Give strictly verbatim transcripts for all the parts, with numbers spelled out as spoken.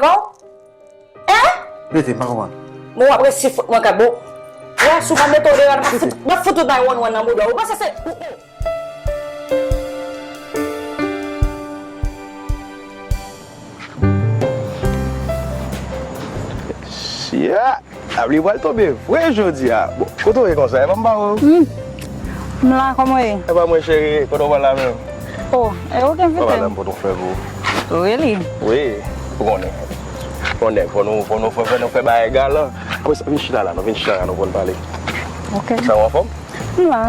Bon? Hein? Rete, m pa konprann. Bon, w ap resi fout mwen kap, bon. Wè, si w pa mete w deyò, m ap fout, m ap fout tout nine one one nan mouda w. Ou panse se, ou, ou. Shit! Lapli pral tonbe vre jodi a. Bon, kote w ye konsa? E pa m pa wè w. Hmm. M la, kòman w ye? E pa mwen, cheri, kote w pral la menm? Oh, e ou gen fete? Papa dam pote yon flè pou ou. Really? Wi, ou konnen. Bon nèg, fò nou, fò nou fè, fè, nou fè bagay galan. Apre sa, vin chita la, non, vin chita la, nou konn pale. Ok. Sa w anfòm? M la.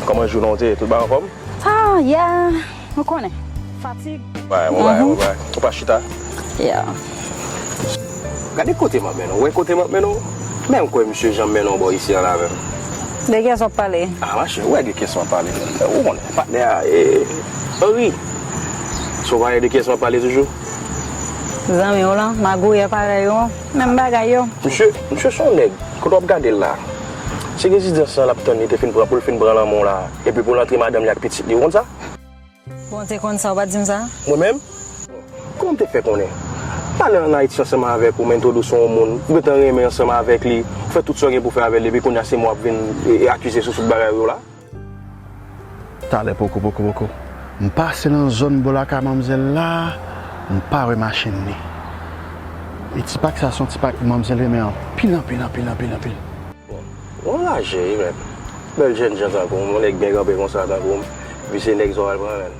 Kòman jounen w te ye? Tout bagay anfòm? Ah, yeah. Ou konnen. Fatig. Wè, wè, wè, wè. Ou pa chita? Yeah. Gade kote m ap mennen w. Wè kote m ap mennen w? Menm kwè misye janm mennen w bò isi an la menm. De kiyès w ap pale? Ah, machè, ou wè de kiyès m ap pale. Ou konnen, patnè a, e, Henry. Si w pa wè de kiyès m ap pale toujou? Zanmi w lan, magouyè parèy ou, menm bagay yo. Misye, misye se yon nèg, kote w ap gade l la. Se rezidans lan l ap tann li te fin pran, pou l fin pran lanmò w la. Epi pou l antre madanm li ak pitit li, ou konn sa? Bon, w te konn sa, ou pa t di m sa? Mwen menm? Kòman m te fè konnen? M ale ann Ayiti ansanm avèk ou, m entwodui w yon moun, ou gentan renmen ansanm avèk li, ou fè tout sa w gen pou w fè avè l, epi kounye a se mwen w ap vin, e, e, akize sou tout bagay ou yo la? Talè, poko, poko, poko. M pase nan zòn bò lakay manmzèl la, m pa wè machin li. E ti pak sa, se yon ti pak manmzèl renmen anpil, anpil, anpil, anpil, anpil. Bon, ou anraje wi, men. Bèl jènjan tankou w, yon nèg byen kanpe konsa tankou w, epi se nèg sa w al pran, men.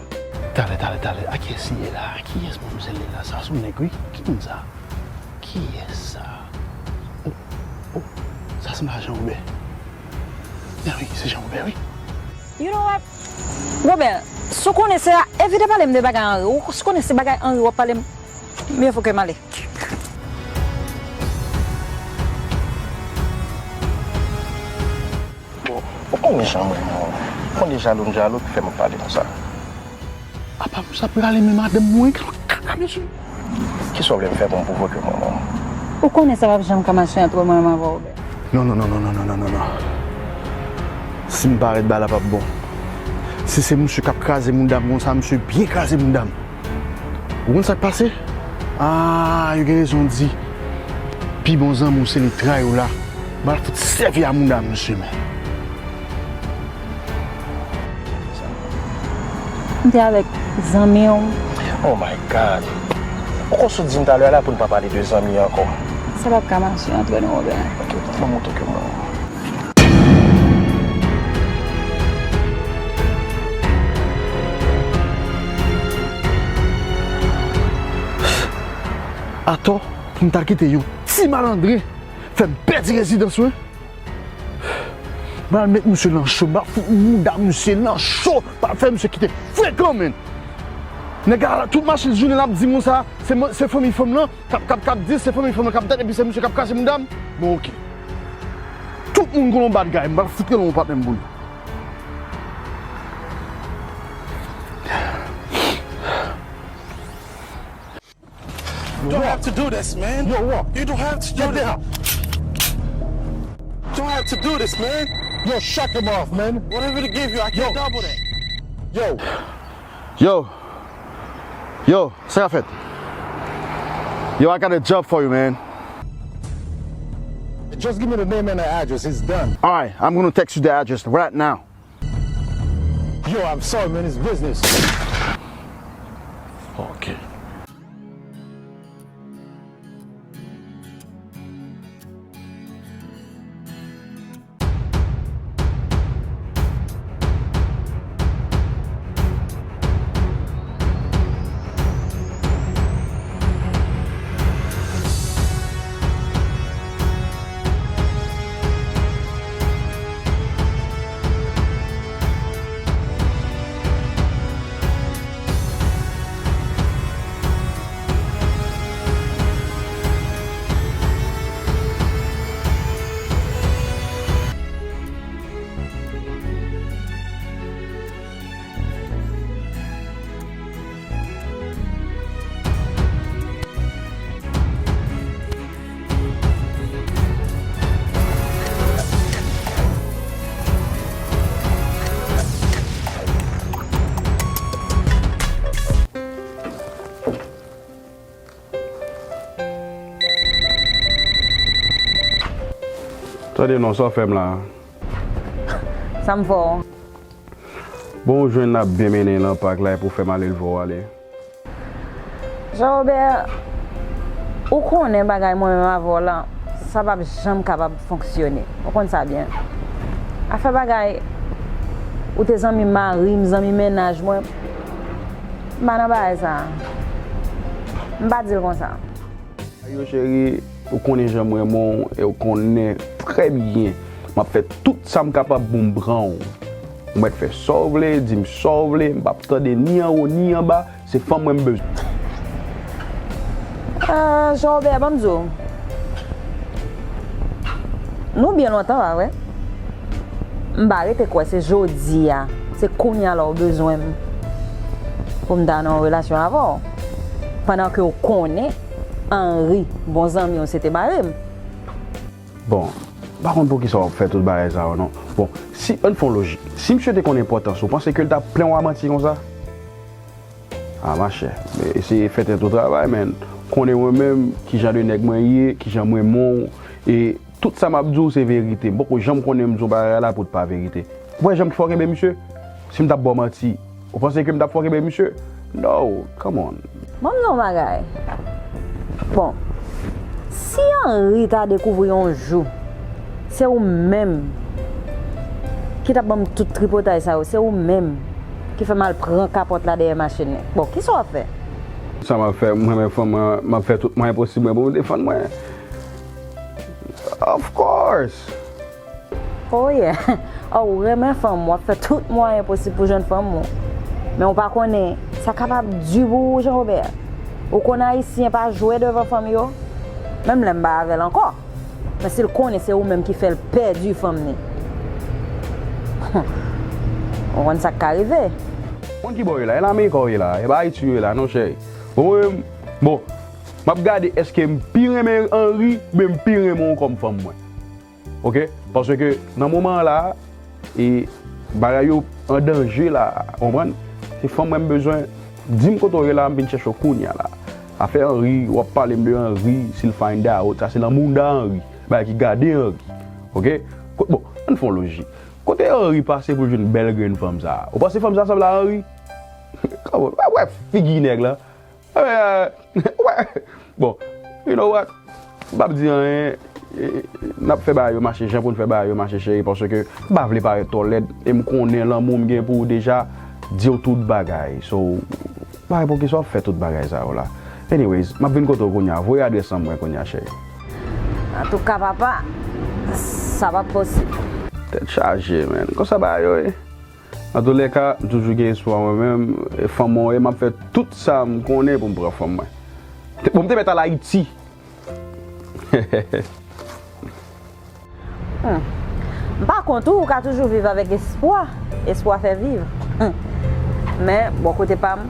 Talè, talè, talè. A kiyès li ye la? Kiyès manmzèl li la? Sa se yon nèg, wi. Ki moun sa? Kiyès sa? Oh, oh, sa sanble a Jean Robert. Men wi, se Jean Robert, wi. You know what? Robert, si w konnen se a, evite pale m de bagay Henry. Ou, si w konnen se bagay Henry w ap pale m, mye fo ke m ale. Bon, ou konnen jan mwen, non. Ou konnen jalou m jalou ki fè m ap pale konsa. Apa m sa prale men madanm mwen, kaka mesye. Kisa w vle m fè pou m pwouve ke mwen, non? Ou konnen sa p ap janm ka mache ant mwen menm avè w, Robert. Non, non, non, non, non, non, non, non, non. Si m parèt ba la p ap bon. Si se misye k ap kraze mouda m konsa, misye byen kraze mouda m. Ou konn sa k pase? Ah, yo gen rezon di, pi bon zanmi w se li tray ou la. M pral fout sèvi a mouda misye, men. M te avèk zanmi w. Oh my God. Ou konn sa w di m talè a la pou n pa pale de zanmi ankò. Sa p ap ka mache ant nou, Robert. Ok, ban m montre ke mwen. Atò, pou m ta kite yon ti malandren fè m pèdi rezidans mwen? M pral met misye nan cho, m pral fout mouda misye nan cho, m pral fè misye kite frekan, men. Nèg la, tout machin jounen l ap di m konsa, se, se fanmi fanm lan k ap, k ap, k ap di, se fanmi fanm lan k ap dat, epi se misye k ap kraze mouda m. Bon, ok. Tout moun konn yon bad guy, m pral fout rele yon patnè m pou li. You don't have to do this, man. Yo, what? You don't have to do this. Don't have to do this, man. Yo, shut him off, man. Whatever they give you, I can't double that. Yo. Yo. Yo, sa k ap fèt? Yo, I got a job for you, man. Just give me the name and the address. It's done. All right, I'm gonna text you the address right now. Yo, I'm sorry, man. It's business. Ok. Tande non, sa w fè m la? Sa m fè w? Bon, ou jwenn n ap byen mennen nan pak la, epi w fè m ale leve w ale. Jean Robert, ou konnen bagay mwen menm avè w lan, sa p ap janm kapab fonksyone. Ou konn sa byen. Afè bagay, ou te zanmi mari m, zanmi mennaj mwen, m pa nan bagay sa a. M pa di l konsa. Yo, cheri, ou konnen jan m renmen w, e ou konnen trè byen. M ap fè tout sa m kapab pou m pran w. Ou mèt fè sa w vle, di m sa w vle, m p ap tande ni anwo ni anba, se fanm mwen m bezwen. Ah, Jean Robert, ban m di w. Nou byen lontan, pa vre? M pa rete kwè se jodi a, se kounye a la w bezwen m pou m ta nan yon relasyon avè w. Pandan ke w konnen Henry, bon zanmi w, se te mari m. Bon, m pa konn poukisa w ap fè tout bagay sa yo non. Bon, si, ann fè yon lojik. Si misye te konn enpòtans ou, w panse ke l t ap plen w a manti konsa? Ah, machè, eseye fè tèt ou travay, man. Konnen mwen menm, ki jan de nèg mwen ye, ki jan mwen renmen w, e tout sa m ap di w, se verite. M poko janm konnen m di yon bagay la pou t pa verite. Ou wè jan m fè w kenbe misye? Si m t ap ba w manti, ou panse ke m t ap fè w kenbe misye? No, come on. Ban m di w yon bagay. Bon, si Henry ta dekouvri yon jou, se ou menm ki t ap ban m tout tripotay sa yo, se ou menm ki fè m al pran kapòt la dèyè machin nan. Bon, kisa w ap fè? Sa m ap fè, m renmen fanm mwen, m ap fè tout mwayen posib mwen pou m defann mwen. Of course! Oh yeah! Oh, ou renmen fanm, w ap fè tout mwayen posib pou jwenn fanm ou. Men ou pa konnen, sa kapab di pou ou, Jean Robert. Ou konn Ayisyen pa jwe devan fanm yo, menm lè m pa avè l ankò. Men si l konnen se ou menm ki fè l pèdi fanm ni. Ou konn sa k ka rive. Konn ki bò w ye la? E Lamerik ou ye la? E pa Ayiti w ye la non, cheri. Bon, mwen, bon, m ap gade èske m pi renmen Henry, oubyen m pi renmen w kòm fanm mwen. Oke? Paske nan moman an la, e bagay yo an danje la, konprann? Se fanm mwen m bezwen, di m kote w ye la, m vin chèche w kounye a la. Afè Henry, w ap pale m de Henry, si l find out, sa se nan mounda Henry, bagay ki gade Henry. Oke? Ko-, bon, ann fè yon lojik. Kote Henry pase pou l jwenn bèl grenn fanm sa a? Ou panse fanm sa a sanble a Henry? Kòman? Wè, wè figi nèg la. Wè, wè. Bon, you know what? M p ap di anyen. E, n ap fè bagay yo mache jan pou n fè bagay yo mache, cheri, paske m pa vle parèt twò lèd. E m konnen lanmou m gen pou ou deja di w tout bagay. So, m pa wè poukisa w ap fè tout bagay sa yo la. Anyways, m ap vin kote w kounye a. Voye adrès lan mwen kounye a, cheri. Antouka, papa, sa p ap posib. Tèt chaje, man. Konsa bagay yo ye. Antoulèka, m toujou gen espwa mwen menm. E fanm mwen w ye, m ap fè tout sa m konnen pou m pran fanm mwen. Te, bon, m te mèt al Ayiti. Hmm. M pa kont ou, ou ka toujou viv avèk espwa. Espwa fè viv. Hmm. Men, bò kote pa m,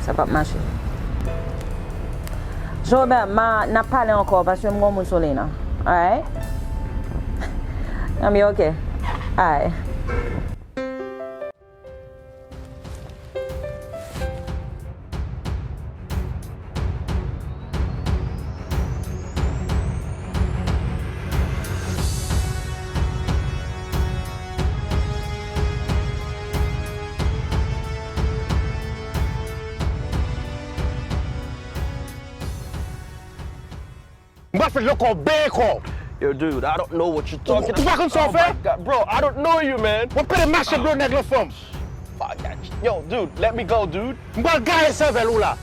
sa p ap mache. Jean Robert, ma, n ap pale ankò, paske m gon moun sou liy nan. Alright? Anben, oke. Alright. M pral fè l ankò, byen ankò. Yo, dude, I don't know what you're talking about. Ou pa konn sa w fè? Oh my God, bro, I don't know you, man. W ap pede mache blo nèg lan fanm. Fuck that. Yo, dude, let me go, dude. M pral gaye sèvèl ou la.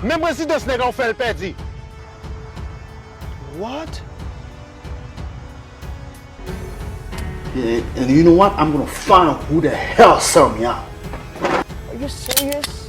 Menm rezidans nèg la ou fè l pèdi. What? And, and you know what? I'm gonna find out who the hell sell me out. Are you serious?